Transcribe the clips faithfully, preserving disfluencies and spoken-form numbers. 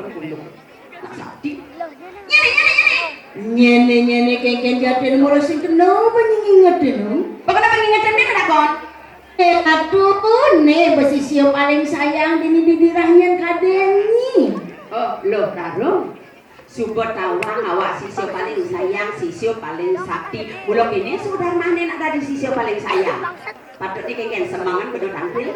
pun kuluk. Nah, Sakti. Nyene, nyene, nyene. Nyene, nyene, kénkén jadin mula sing kenapa ngingetin, Om? Apa kenapa ngingetin dia kenapa? Eh, atuh, né besi sisia paling sayang dini bibirah nyén kadén nyi. Oh, loh, Raro. Suba tawang awak sisia paling sayang, sisia paling sakti. Mula kéné sudarmané nak dadi sisia paling sayang. Patut dikénkén semangat bedo tampil.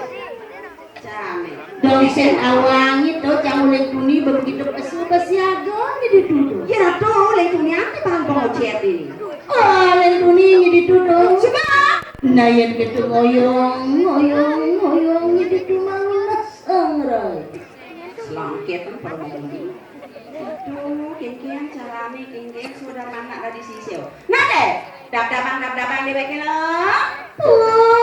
Carane. Dong sing awang to cang uling tuni begitu pesu besiaga di ditu. Ya to, uling tuni ati paling pengocet ini. Oh, uling tuni di ditu. Coba. Nah, yén gitu ngoyong, ngoyong, ngoyong di ditu mangles, Rai. Selangkit kan para manggung. Aduh, kénkén carane, kénkén saudara anak dadi sisia. Nah, deh, dab-dabang, dab-dabang déwéké lho. Pusungane.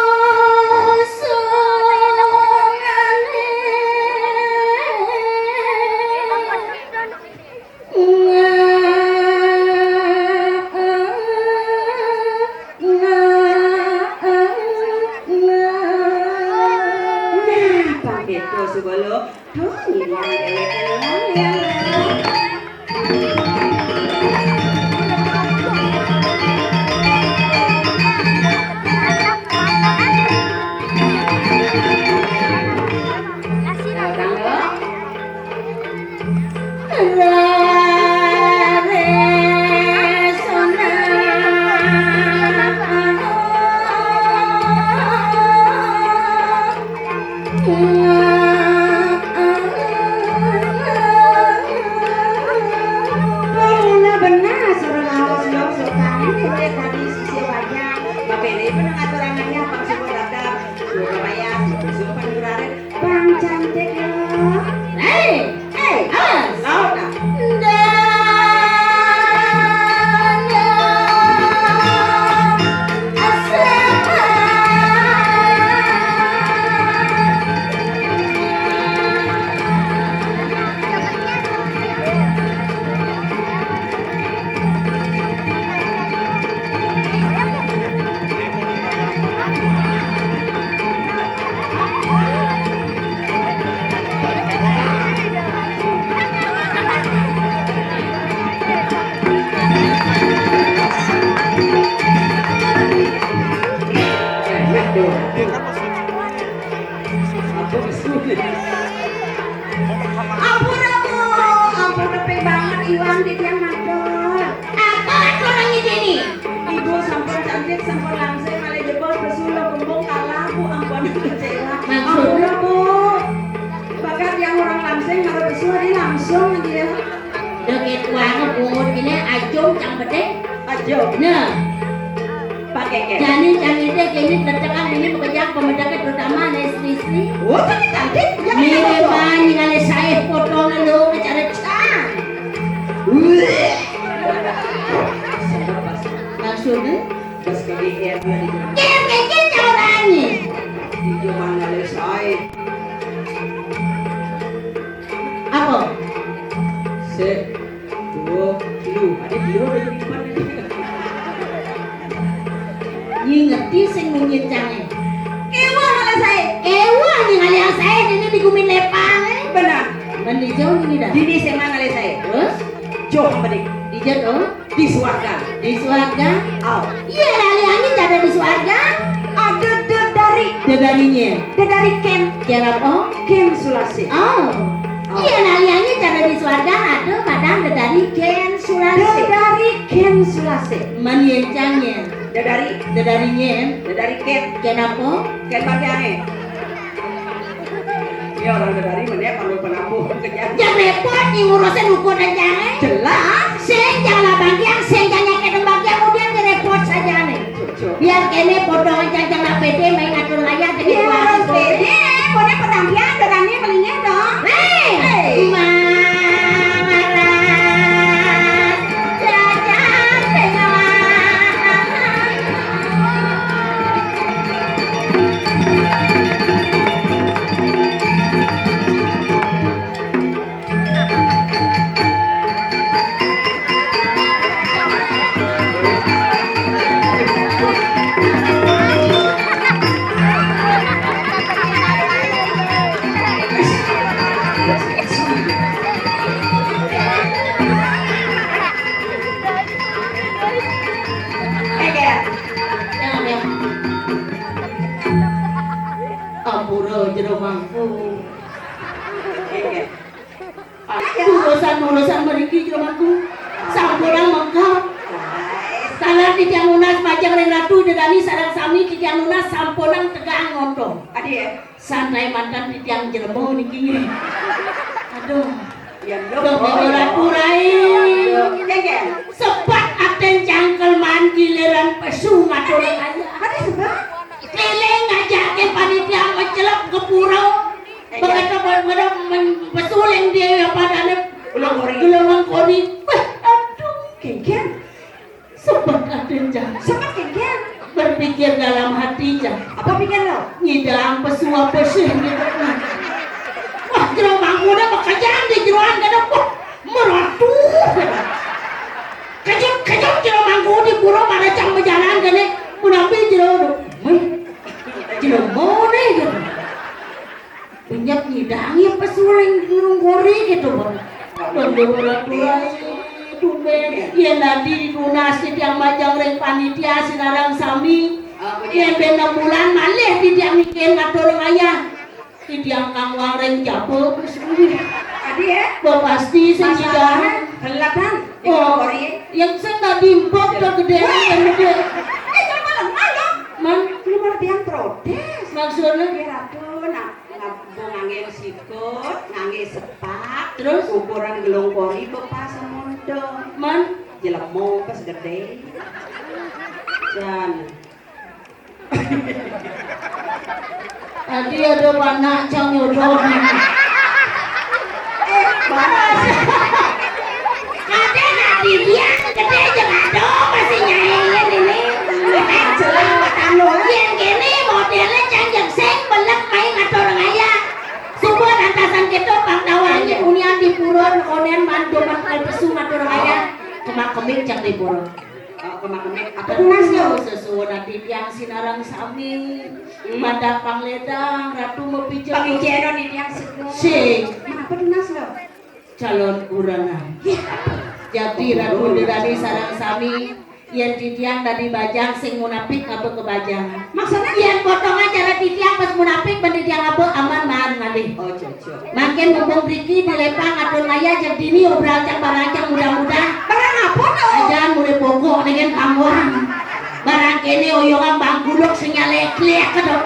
Nah, Pak Beto Subolo. Tuh, ngilang déwék, ngilang, ngilang. Mula benar suruh lawas dong sultan ini, tadi sisi wajah. Bapele pun ngatur anaknya, Bang Subur datang. Surabaya, Subur, Subur, Panjurarit. Bang cantik ya. Hei, hei, awas. Laut dah. Ampun, ampun, ampun, neping banget iwang titiang matur. Apa aturane dini? Ibu sampun cantik, sampun langsing, malih jebos pesu lo kembung kalah, Bu, ampun kecewa. Maksudnya? Ampun, Bu. Bakat yang orang langsing, kalau pesu ini langsung aja. Deket banget, Bu. Ini ajung cang bedeng. Ajung. Nah. Pakai kek. Jani cang ide kini tetekan ini pekerjaan pemedaknya terutama anak istri-istri. Oh, tapi cantik. Yang ini mana? Mah ningali sae potong lo ngecara cang. Wih. Maksudnya? Pas ke D R dia di jalan. Kira-kira caranya. Di zaman ngalih sae. Apa? Se, dua, telu. Ada dua ada di depan ini. Nyi ngerti sing munyin cange. Kewa ngalih sae. Kewa nyi ngalih sae ini di gumin lepang, eh. Benar. Mandi jauh ini dah. Dini sing ngalih sae. Terus? Jauh bedik. Dijat, oh. Di suarga. Di suarga? Oh. Iya, laliannya ada di suarga. Ada dedari. Dedarinya? Dedari Ken. Ken apa? Ken Sulasi. Oh. Oh. Iya, laliannya ada di suarga, ada padang dedari Ken Sulasi. Dedari Ken Sulasi. Maniencangnya? Dedari. Dedarinya? Dedari Ken. Ken apa? Ken Bagiange. Ini orang dari mana ya, kalau penabuh kerja? Ya repot nih ngurusin ukur dan jangan. Jelas. Sing jangan bagian, sing jangan nyakit bagian, kemudian dia repot saja nih. Cocok. Biar kene potong aja jangan pede main atur layar jadi. Iya, harus pede. Pokoknya penampilan berani melingin dong. Hei, hei. Mamaras. Urusan-urusan mriki jero mangku. Sampunang mengkep. Taler titiang nunas majeng ring Ratu Ida Dané sareng sami, titiang nunas sampunang tegang nonton. Adi, ya? Santai manten titiang jelema niki. Aduh. Ya, Duh, Bapak Ratu Rai. Sebet aten cangkel man giliran pesu ngatur kaya. Adi sebet? Keliling ngajakin panitia mecelep ke pura. Begitu, begitu men-, pesuling dia ya padane. Gelongan kori. Wah, aduh, kéngkén. Sebet aten, Jang. Sebet kéngkén. Berpikir dalam hati, Jang. Apa pikir lo? Nyidang pesu apa sih gitu. Wah, jero mangkuné makejang di jeroan kada. Wah, meratu. Kejut, kejut jero mangku di pura maracang bejalan kéné. Menapi jero. Wih, jero moné gitu. Benyep nyidang ya pesuling nungguri gitu, Bang. Bang Dewa Ratu Rai, tumben. Yén dadi nunas titiang majeng ring panitia sinareng sami. Yén ben enam bulan malih titiang niki ngatur ngayah. Titiang kangwang ring jaba pesuling. Adi, ya? Bah pasti sing nyidang. Gelatan. Oh, yang sing dadi empuk to gedé gedé. Eh, jangan malam-malam. Man, lu malah tiang protes. Maksudnya? Ya, Ratu, nah. Ngab-, ngangge sikut, ngangge sepak, terus? Ukuran gelung kori bepa semonto. Man? Jelema pas gedé. Jan. Tadi ada panak cang nyodot. Eh, baras. Kadé nak dibiang gedé jeung adoh masih nyaingin ini. Jelas mata lo. Yang gini modelnya cang jeung sing belek main ngatur ngaya. Suba lantasan kita pang tawanya unian di pura, onen mandoman kal pesu ngatur ngaya. Kemak-kemik cang di pura. Oh, kemak-kemik. Apa tunas lo? Sesuai nanti tiang sinarang sami. Hmm. Mata pangledang, ratu mepijak. Pangijeno di tiang seku. Sing. Apa tunas lo? Calon kurenan. Jadi Ratu Ida Dané sareng sami, yén titiang dadi bajang sing munapik ngaba ka bajang. Maksudnya? Yén potongan cara titiang pas munapik ban titiang ngaba aman maan ngalih. Oh, cocok. Mangkin mumpung mriki di Lepang atur ngaya jeg dini obral cang barang cang mudah-mudah. Barang apa to? Ajan mulai pokok dengan kamuan. Barang kéné oyongan bangkuluk sing nyalek-lek to.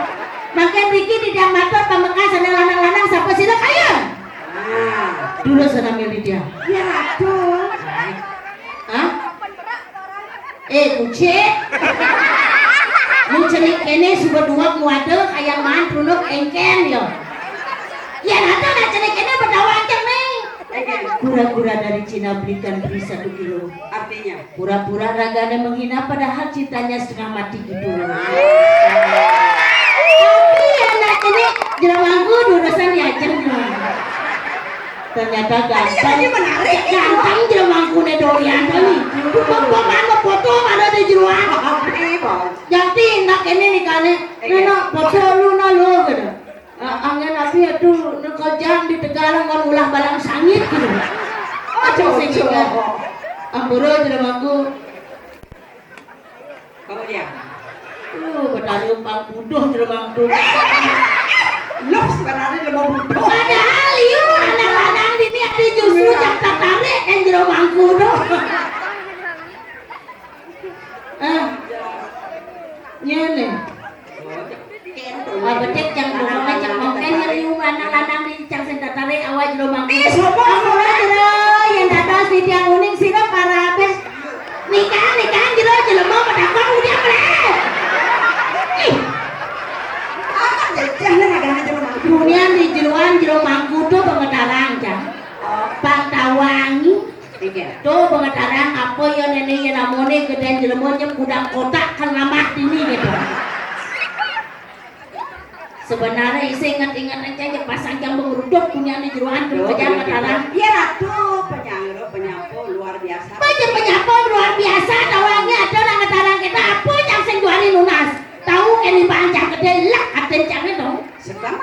Mangkin mriki titiang matur pamekas ana lanang-lanang sapa sira kaya? Dulu senamnya Lydia. Ya, Ratu. Hah? Eh, kucing. Mun cenik kéné suba duweg muada kayang maan trunuk éngkén ya. Ya, Ratu, nah cenik kéné betawa ancang nih. Kura-kura dari Cina belikan beri satu kilo. Artinya? Pura-pura ragané menghina padahal cintanya setengah mati gitu. Tapi anak ini jero mangku dudusan diajeng. Ternyata ganteng. Tadi menarik. Ganteng jero mangkuné dorian tadi. Pemahaman foto ada di jeroan. Jadi anak ini nih kan, neno foto lu nah lu gitu. Ah, angin api aduh, nu kejam di Tegal ngon ulah balang sangit gitu. Aduh, sing ingat. Ampura jero mangku. Kamu dia? Uh, betari umpang buduh jero mangku. Loh, sebenarnya lemah buduh. Padahal liu anak lanang dini ada justru cang tertarik kan jero mangku tuh. Ah. Nyene. Apa cek cang bohong cang mongkén nyeri lanang-lanang di cang sing tertarik awak jero mangku. Ih, sopo? Ampura jero, yén dados titiang uning sira para abis. Nikah, nikah jero jelema pedakon udah meleh. Ih. Apa jejeh nih ragane jero mangku? Dunian di jeroan jero mangku tuh pengetarang, Cang. Oh. Bang Tawangi. Iya. Tuh, pengetarang apa ya nenek ya namanya gedén jelema nyem gudang kotak kan ramah dini gitu. Sebenarnya isi ingat-ingat aja ya pasang jam mengeruduk punya di jeroan tuh. Tuh, kejar pengetarang. Iya, Ratu, penyangro, penyapu luar biasa. Apa aja penyapu luar biasa, tawangnya ada lah ngetarang kita apa yang sing juari nunas. Tahu ini bang cang gedé lak aten cangnya dong. Sedang.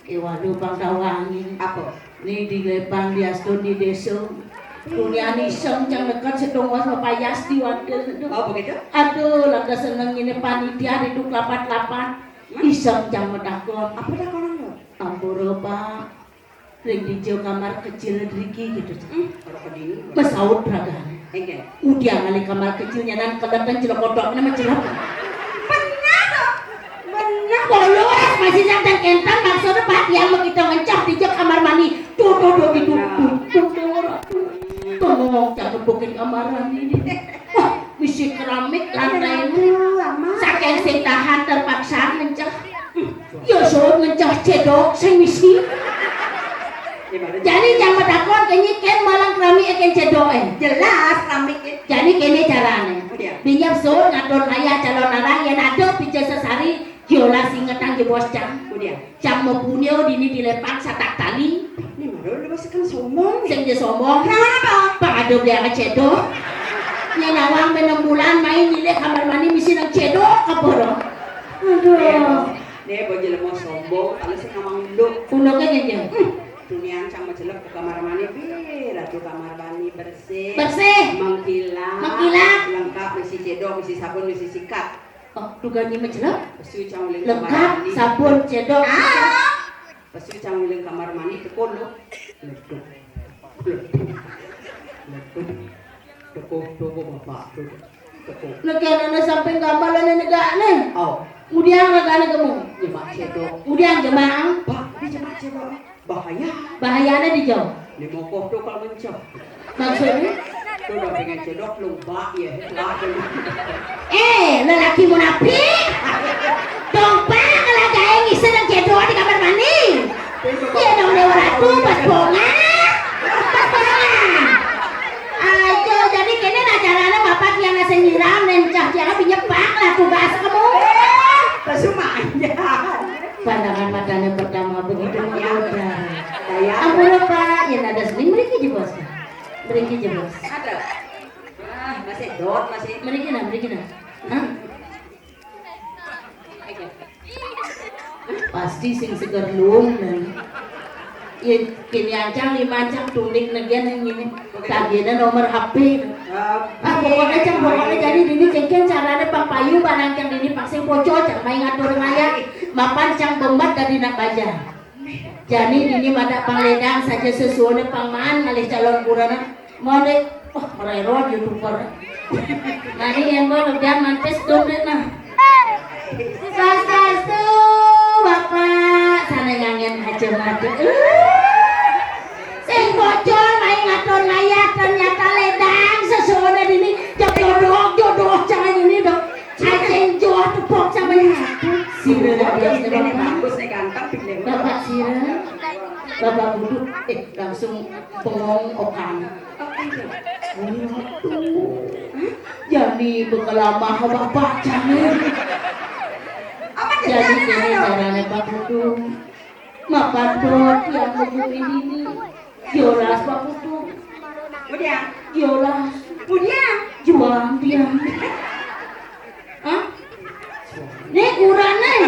Eh, waduh, Bang Tawangi. Apa? Nih di Lepang, di Aston, di desa. Punya iseng cang deket sedong was mapayas di wadon. Oh, begitu? Aduh, laga seneng ini panitia riduk lapat-lapat. Hmm? Iseng cang medakon. Apa dakonan lo? Ah, Pura, Pak. Ring dija kamar kecil driki gitu. Hmm, ora kedingi. Mesaut ragane. Engke. Udiang alih kamar kecil nyanan keleten celok kodok nama celok. Bener. Bener. Polos masih jantan entan maksudnya Pak yang begitu ngencah dija kamar mandi. Tuh, tuh, tuh, gitu. Tuh, tuh, tuh, ora tuh. Tolong jangan bukin kamar mandi. Wah, misi keramik lantai. Aduh, lama. Saking sing tahan terpaksa ngencah. Ya suruh ngencah cedok sing misi. Gimana? Jadi yang bertakon kene ken malang keramik ken cedok eh. Jelas keramik. Jadi kene carane. Udah. Binyap suruh ngatur kaya calon larang yang ada pija sesari diolah singetan jebos cang. Udah. Cang mau punyo dini dilepang satak tali. Ini baru lu masih kan sombong. Sing dia sombong. Kenapa? Pak ada beli anak cedok. Nya nawang enam bulan main nyilih kamar mandi misi nang cedok apa dong? Aduh. Nih, bocil mau sombong, kalau sing ngomong lu. Pundoknya gini. Hmm. Dunian cang majelek ke kamar mandi, bi, ratu kamar mandi bersih. Bersih. Mengkilat. Mengkilat. Lengkap, misi cedok, misi sabun, misi sikat. Oh, dugannya majelek. Pesu cang uling kamar mandi. Lengkap, sabun, cedok, sikat. Ah. Pesu cang uling kamar mandi, tekon lu. Leduk. Leduk. Leduk. Teko, teko, Bapak, teko. Teko. Nek ana sampeyan gambalan negakne. Oh. Kemudian negakne kamu. Jemak cedok. Kemudian jemak. Pak, ini jemak cedok. Bahaya. Bahayane di jauh. Ini mau kotor kalau mencah. Maksudnya? Tuh udah pengen cedok, lu bak ya. Bak ya. Eh, lelaki munafik. Dong, Pak, kalau gawe ngisi nang cedok di kamar mandi. Iya dong, Dewa Ratu, pas bonga. Pas bonga. Ayo, jadi kene nah carane Bapak yang ngasih nyiram, nen cah tiang pinyepak lah tugas kamu. Pesu manjang. Pandangan matanya pertama begitu menggoda. Kayak ampun, Pak, yang ada seni mereka aja, Bos. Mereka aja, Bos. Ada. Ah, masih dot, masih. Mereka nah, mereka nah. Hah? Pasti sing seger lung dan ya, kini ancang lima ancang tunik negen yang ini. Tagihnya nomor H P. Ah, pokoknya cang, pokoknya jadi dini cengkeh caranya pang payu barang cang dini pang sing bocor cang main ngatur maya mapan cang bembat dari nak baja. Jadi dini mata pang ledang saja sesuai pang maan ngalih calon kurana. Mode, wah, mererot YouTuber. Nah, ini yang gua udah mantes dong deh nah. Swastiastu, Bapak, sana ngangen aja mati. Sing bocor main ngatur ngayah ternyata ledang sesuai dini jodoh jodoh jangan ini dong. Aceng jodoh tepok sama ini. Sira biasa Bapak. Bagus nih ganteng pilih. Bapak Sira. Bapak Budu, eh, langsung bengong okan. Waduh. Jani bekelamah bapak jangan. Jadi kene carane Pak Putu. Mapan dot yang begini ini. Jolas Pak Putu. Kemudian. Jolas. Kemudian. Juang dia. Hah? Nih kurang nih.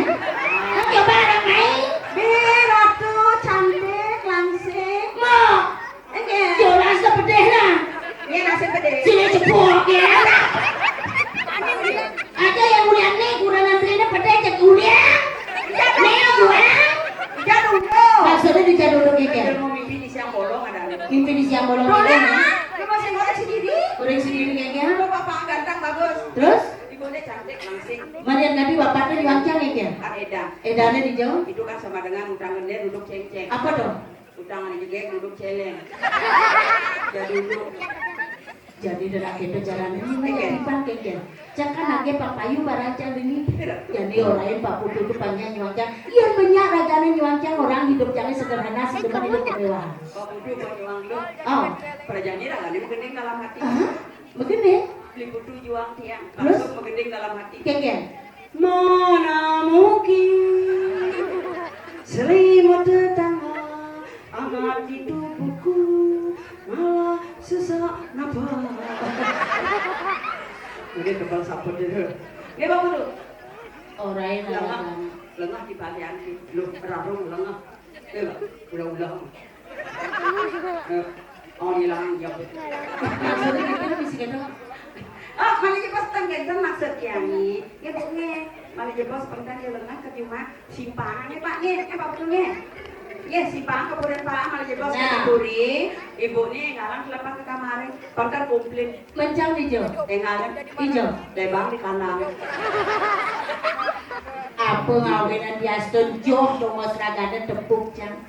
Kan coba orang lain. Be, Ratu cantik, langsing. Mau. Enggak. Jolas sepedih lah. Iya, nasi pedih. Sini cepok ya. Aja yang ulian nih, kurang nantinya pedih cek ulian. Nih, kurang. Jadul. Maksudnya di jadul gitu. Mau mimpi di siang bolong ada. Mimpi di siang bolong. Boleh, gitu. Ah. Lu masih ngorek sendiri? Goreng sendiri kayaknya. Lu bapak ganteng bagus. Terus? Ibu dia cantik langsing. Marian tadi bapaknya di Wangcang ya, Kian? Kan edan. Edannya di jauh? Itu kan sama dengan utang gede duduk cengceng. Apa tuh? Utang aja gede duduk celeng. Jadi duduk. Jadi udah lagi itu jalan ini, ini yang dipakai, Kian. Jangan lagi Pak Payu barang cang ini. Iya. Jadi orang Pak Putu itu panjang nyuang cang. Iya, banyak raganya nyuang cang, orang hidup jangan sederhana, sederhana hidup kemewahan. Pak Putu mau nyuang lu. Oh. Perjanjian lah, ini mungkin dalam hati. Aha. Begini. Beli butuh juang tiang. Terus? Langsung menggending dalam hati. Kengken. Mana mungkin selimut tetangga hangat di tubuhku malah sesak nafas. Mungkin kepala saput itu. Dia bangun tuh. Orang yang lengah, lengah di bagian. Lu, rarung lengah. Iya, ulah-ulah. Eh, oh, hilang, ya. Maksudnya gitu, bisa gitu. Oh, mana aja pas tenggelam maksud ya, nih. Ya, Bu, nih. Mana aja pas tenggelam, ya, lengah ke rumah. Simpangan, ya, Pak, nih. Ya, Pak, betul, nih. Nggih, simpang ke puri, Pak, malah jebos ke puri. Ibu nih ngalang kelepah ke kamare. Pangkal kumplit. Mencang ijo. Eh, ngalang. Ijo. Lebang di kanang. Apa ngawenan diastun joh, dongos ragane tepuk, Cang.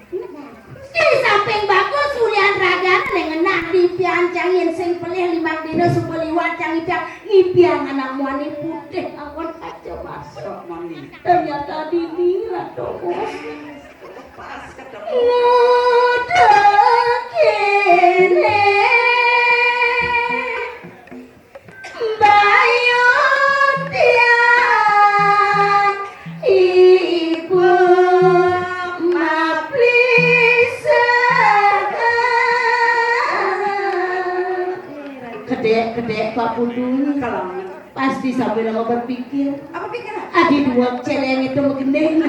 Di samping bagus ulian ragane ngenah di pian, Cang, yen sing pelih limang dina suba liwat, Cang, ipian, ipian anak muani putih anggon kaca masuk. Ternyata dini lah, dongos. Pas ketemu. Udah kene, Bayu tiang ibu maplisa. Kedek, kedek, Pak Putu. Pasti sambil lama berpikir. Apa pikiran? Adi dua celeng itu magendeng.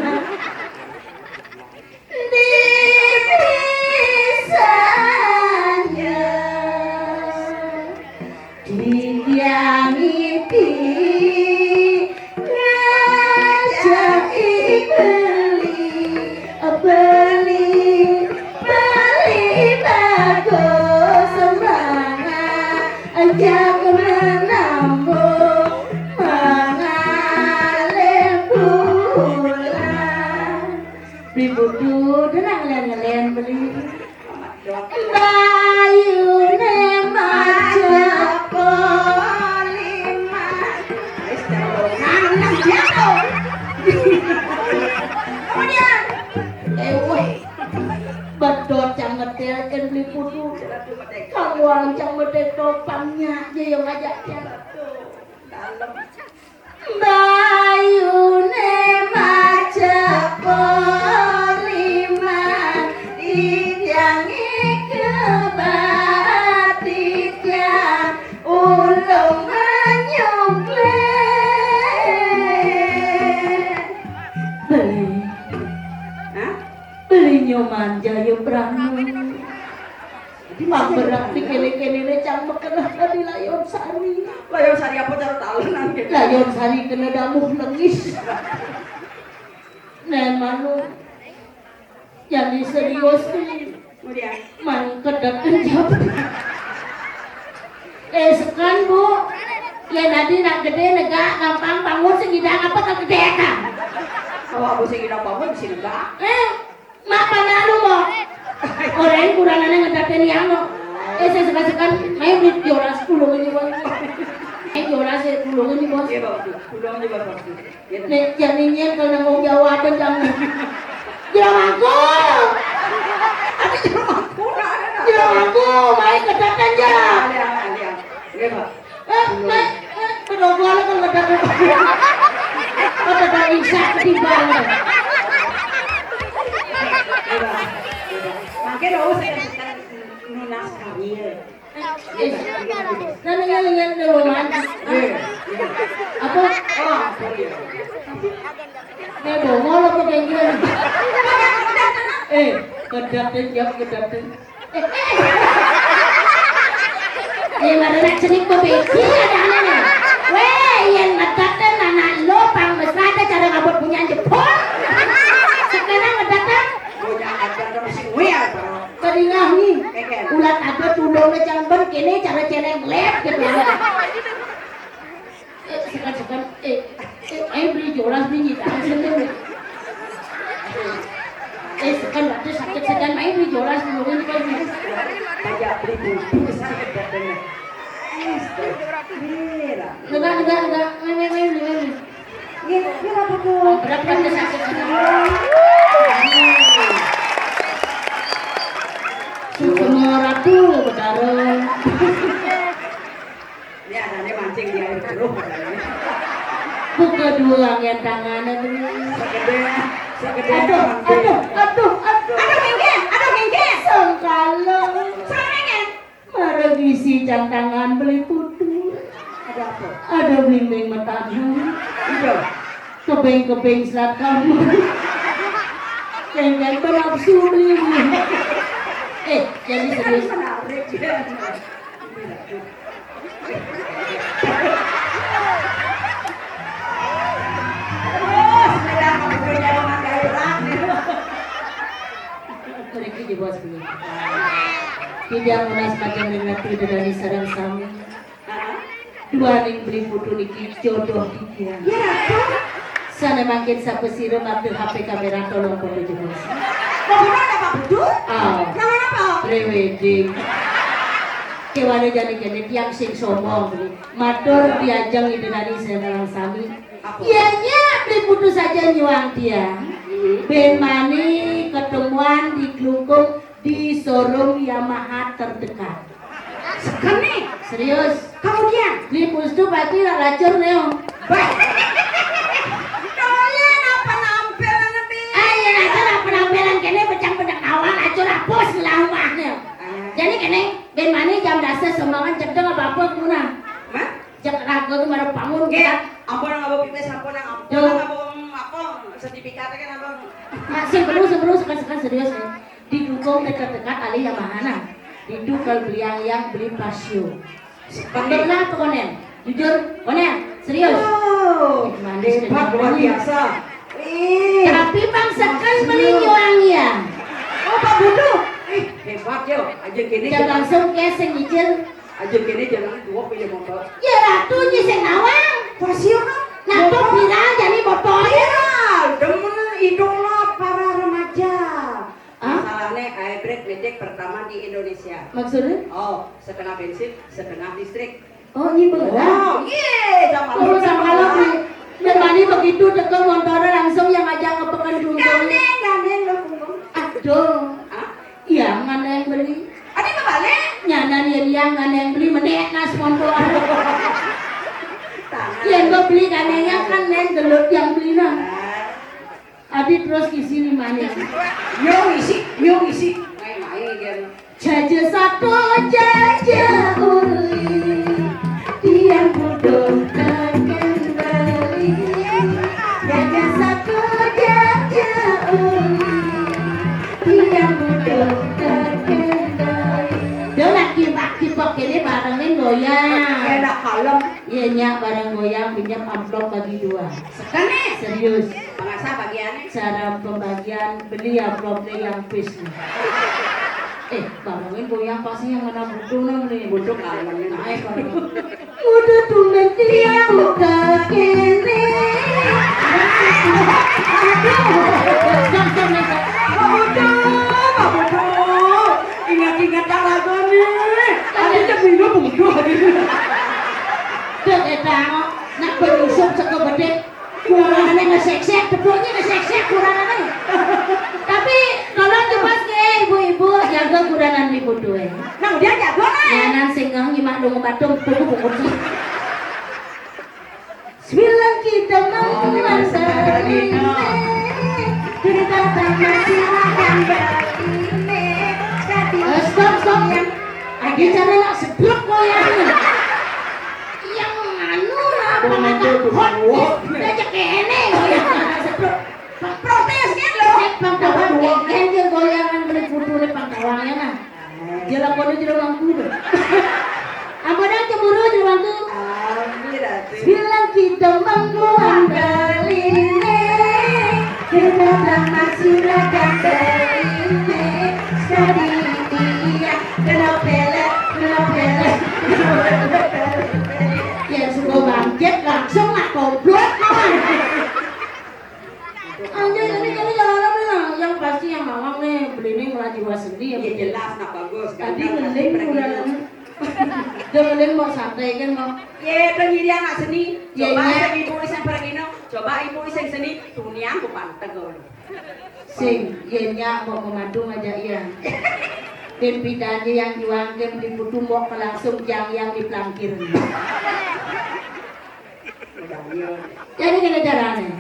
Dipisahnya, dia ngipi ngajak beli, beli, beli bagus semangat, ajak menambung mengalir pulang. Beli budu, denang ngelen-ngelen beli. Bayune maca polima. Kemudian, eh, weh. Bedot cang ngetel, kan beli budu. Kamu orang cang medek topangnya, dia yang ngajak dia. Dalem. Bayune maca polima, tiang ike batitiang ulung manyukle. Beli. Hah? Beli Nyoman Jaya Prana. Pamberak di kene-kene ne cang mekenah tadi layon sari. Layon sari apa cara talenan kene? Layon sari kena damuh nengis. Nah, manu. Jadi serius nih. Kemudian? Man kedet jawab. Eh, sekan, Bu. Ya, nanti nak gede negak, gampang bangun sing ngidang apa kegedean. Kalau aku sing ngidang bangun, sing negak. Eh, Mak, panah lu, Mo. Orang kurang aneh ngedaten yang, Mo. Eh, saya sekan-sekan, main di jolas pulang ini, Bos. Main jolas ya, pulang ini, Bos. Iya, Bos. Pulang aja, Bos. Iya. Nek, jadi nyen kalau nanggung jawab apa, jangan. Jero mangku. Apa jero mangku? Nah, ada, nah. Jero mangku, main kedaten, ya. Ada, ada, ada. Iya, Pak. Eh, eh, eh, pedogo lah kalau kata. Kata Bang Isa ketimbang. Mangke lho, saya nunas kami. Eh, nanya, nanya, nanya, nanya. Apa? Oh, sorry. Nek bongol apa kengkeng? Eh, kedaten, jawab kedaten. Eh, marana cenik bebeki ada aneh. Weh, yen ngedaten anak lo pang mesra ada cara ngabut punya jebol. Sekarang ngedaten. Punya ada terus sing wel, Bro. Tadi ngahi. Kengkeng. Ulat ada tulungnya cang ben kene cara celeng lep gitu. Eh, sekan, sekan, eh, eh, ayo beli jolas beli nyita, sini, beli. Eh, sekan, berarti sakit sekan, ayo beli jolas dulu, ini kan, beli. Pajak beli bubur, sakit badannya. Astagfirullah. Enggak, enggak, enggak, main, main, main, main, main. Iya, iya, apa tuh? Berapa kan sakit sekan? Sukma Ratu, Betara. Ini anaknya mancing di air keruh katanya. Buka dua angen tangannya dulu. Segede, segede. Aduh, aduh, aduh, aduh. Aduh, kengkeng, aduh, kengkeng. Sengkalo. Sarengnya. Mara ngisi jam tangan beli putu. Ada apa? Ada blimbing matahan. Iya. Kebeng-kebeng selat kamar. Kengkeng bernafsu beli. Eh, jadi serius. Menarik, ya. Titiang nunas majeng ring Ratu Ida Dané sareng sami. Duaning Beli Putu niki jodoh titiang. Ya, Ratu. Sané mangkin sapasira matur H P kaméra tolong foto jebos. Kok ora ada Pak Putu? Ah. Jangan apa? Pre-wedding. Kéwala jani kéné tiang sing sombong. Matur diajeng Ida Dané sareng sami. Apa? Yén nyak Beli Putu saja nyuang tiang. Hmm. Bén mani ketemuan di Klungkung di showroom Yamaha terdekat. Sekene. Serius. Kemudian? Beli Putu pasti nak lacur neo. Bah. Doyan apa nampilan, Bi? Ah, iya, lacur apa nampilan kéné pecang pedek nawang, lacur apus ngelah omahné. Ah. Jadi kéné, bén mani jam dasa sumbangan cedeng apa-apa guna. Hah? Cek raga tuh marep bangun. Nggih, kan? Ampun, nang apa pipis, ampun, nang ampun, Duh. Nang apa, em, apa, sertifikatnya kan, apa? Ah, sing perlu, sing perlu, sekat-sekat serius, ya. Didukung dekat-dekat alih Yamahana. Didukung beli yang, yang beli Pasio. Seperti Bener lah tuh, Konel. Jujur, Konel, serius. Oh, Ih, manis hebat, kan? Luar biasa. Ih. Tapi Bang Sekan Mas beli Bro. Nyuang ya. Oh, Pak Bundu. Ih, hebat, yo. Aja gini, Jangan langsung ke sing nyicil. Aja kéné jangan dua pilih motor. Ya, Ratu nyi sing nawang. Pasio kan? Nah, kok viral jani motor? Viral, demen idola para remaja. Hah? Masalahnya hybrid matic pertama di Indonesia. Maksudnya? Oh, setengah bensin, setengah listrik. Oh, iya bener. Oh, iya, sama Oh, sama kalau di Bali begitu teko motornya langsung yang ngajak ke Pekan Gandeng, gandeng lo, Bung. Aduh. Hah? Iya, mana yang beli? Ada yang balik? Nyanan ya dia mana yang beli menek nas montor. Yang gue beli kanenya kan neng gelut yang beli nah. Adi terus isi nih manis. Yo isi, yo isi. Main-main dia. Jaja satu, jaja uli, tiang butuh terkendali. Jaja satu, jaja uli, tiang butuh terkendali. Dia lagi bak kipok ini barengin goyang. Enak kalem. Iya, nyak, bareng goyang, pinjam amplop bagi dua. Sekene. Serius. Pengasah bagiannya. Cara pembagian beli amplopnya yang pis. Eh, barengin goyang pasti yang mana butuh nang nih. Butuh kalem. Naik bareng. Udah tuh nanti yang buka kene. Pak Putu, Pak Putu. Ingat-ingat lagu nih. Ada yang minum butuh. Dek edang, nak penyusup saka bedek. Kurangannya ngesek-sek, beduknya ngesek-sek kurangannya. Tapi tolong cepat ke ibu-ibu jaga kurangan ibu dua. Nah, dia jago lah. Ya, nan sing ngimak dong batung, tunggu pokoknya. Bilang kita mau Oh, ini masih ada lagi, no. Kita tak masih makan ini. Eh, stop, stop. Adi cara nak sebruk goyang. Yang anu lah, Bang, pengatan itu hot. Bang. Dia cek ini goyang nak sebruk. Protes kan lo? Cek Bang Tawang, goyangan beli kudu nih Bang Tawang ya nah. Dia lapornya jero mangku deh. Apa dah cemburu jero mangku? Amin, Ratu. Bilang kita mangku ambeline, kita tak masih rakan beline. Sekali dia kena pelet, kena pelet. Ya suka bangkit langsung lah goblok kawan. Anjir, ini kali jalan apa ya? Yang pasti yang mawang nih, beli ini ngelah jiwa seni ya. Iya, jelas, nak bagus. Tadi ganteng, ngeling pergi. Udah. Dia ngeling mau santai kan mau. Ye, itu nyiri anak seni. Iya, coba iya. Sing ibu iseng pergi no. Coba ibu iseng seni. Tuniang ku panteng kau. Sing, iya nyak mau memadung aja iya. Tim pidanya yang juang tim di putu mau ke langsung yang yang di pelangkir. Jadi gini caranya.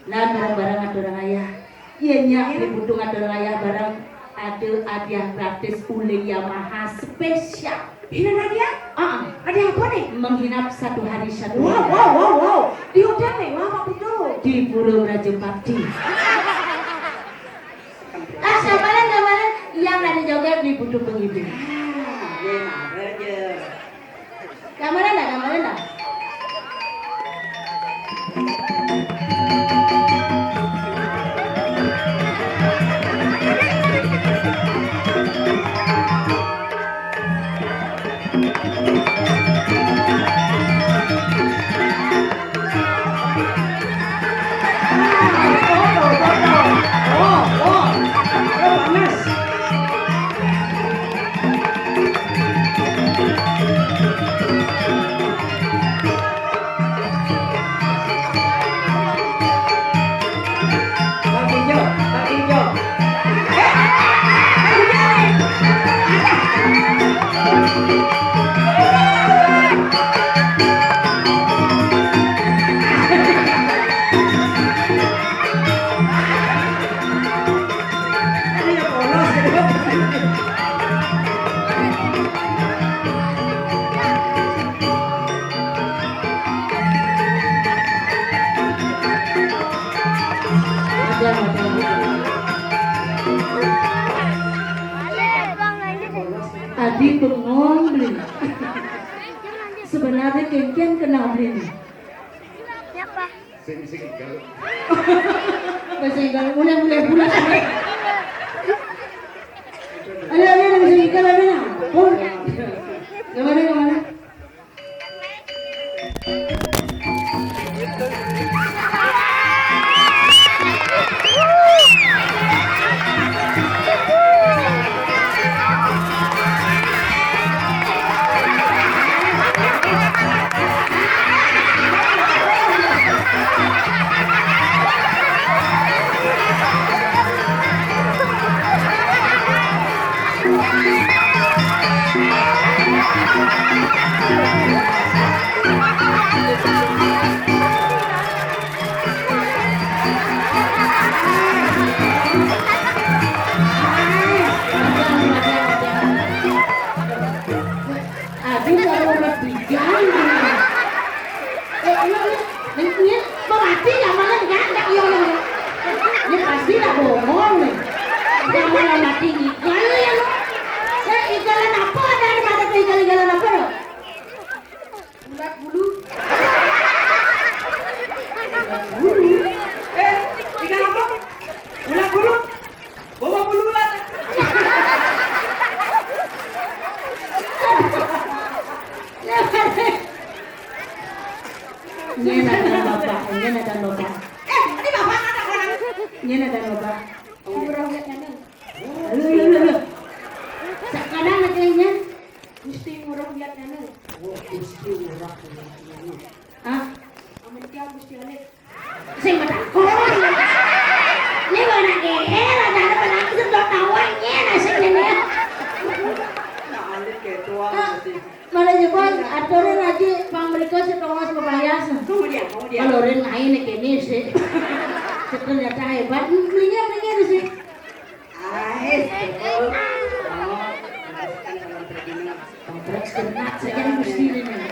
Lah bareng-bareng atur ayah. Iya nyak, dibutuh atur ayah bareng. Ada hadiah gratis uling Yamaha spesial. Ini hadiah? Ah, ada apa nih? Menghinap satu hari satu Wow, malam. Wow, wow, wow. Di hotel mewah apa betul? Di Pura Raja Bakti. Ah, gambaran, gambaran. Yang ada joget dibutuh penghibur. Ah, iya, nah, aja. Gambaran dah, gambaran dah. Om Bli. Sebenarnya kenkian kenal Bli ni. Siapa? Sing, sing, kalau bahasa Inggris, mulai, mulai, mulai. Ada, ada, ada, bahasa Inggris, ada, ada. Oh. Yang mana, yang mana? Aduh, kalau udah tiga, eh, ini, ini, ini, mau mati nggak malah nggak, nggak, iya, iya. Ini pasti lah bohong nih. Nggak malah mati igal ya lo. Eh, igalan apa ada, ada tuh igal-igalan apa lo? Ulat bulu. Ulat bulu. Eh, ikan apa? Ulat bulu. Bawa bulu ulat. Nyena dan bapak, nyena dan bapak. Eh, ini bapak anak orang. Nyena dan bapak. Umroh lihat nana. Lu, lu, lu, lu. Sekarang akhirnya. Gusti Ngurah Wiatnana. Oh, Gusti Ngurah Wiatnana. Ah, amun tiang Gusti Alif. Sing matakon. Ini mana geher, ada apa lagi sedot tawanya, nasibnya. Nah, Alif kayak tua. Ah, berarti. Malah nyebut, aturan aja, pang mereka setengah sebebayas. Tunggu dia, tunggu dia. Kalau orang lain nih kini sih. Ternyata hebat. Belinya, belinya di sini. Ais, betul. Oh, terus kan kalau pergi nih. Kompleks kena saja mesti ini.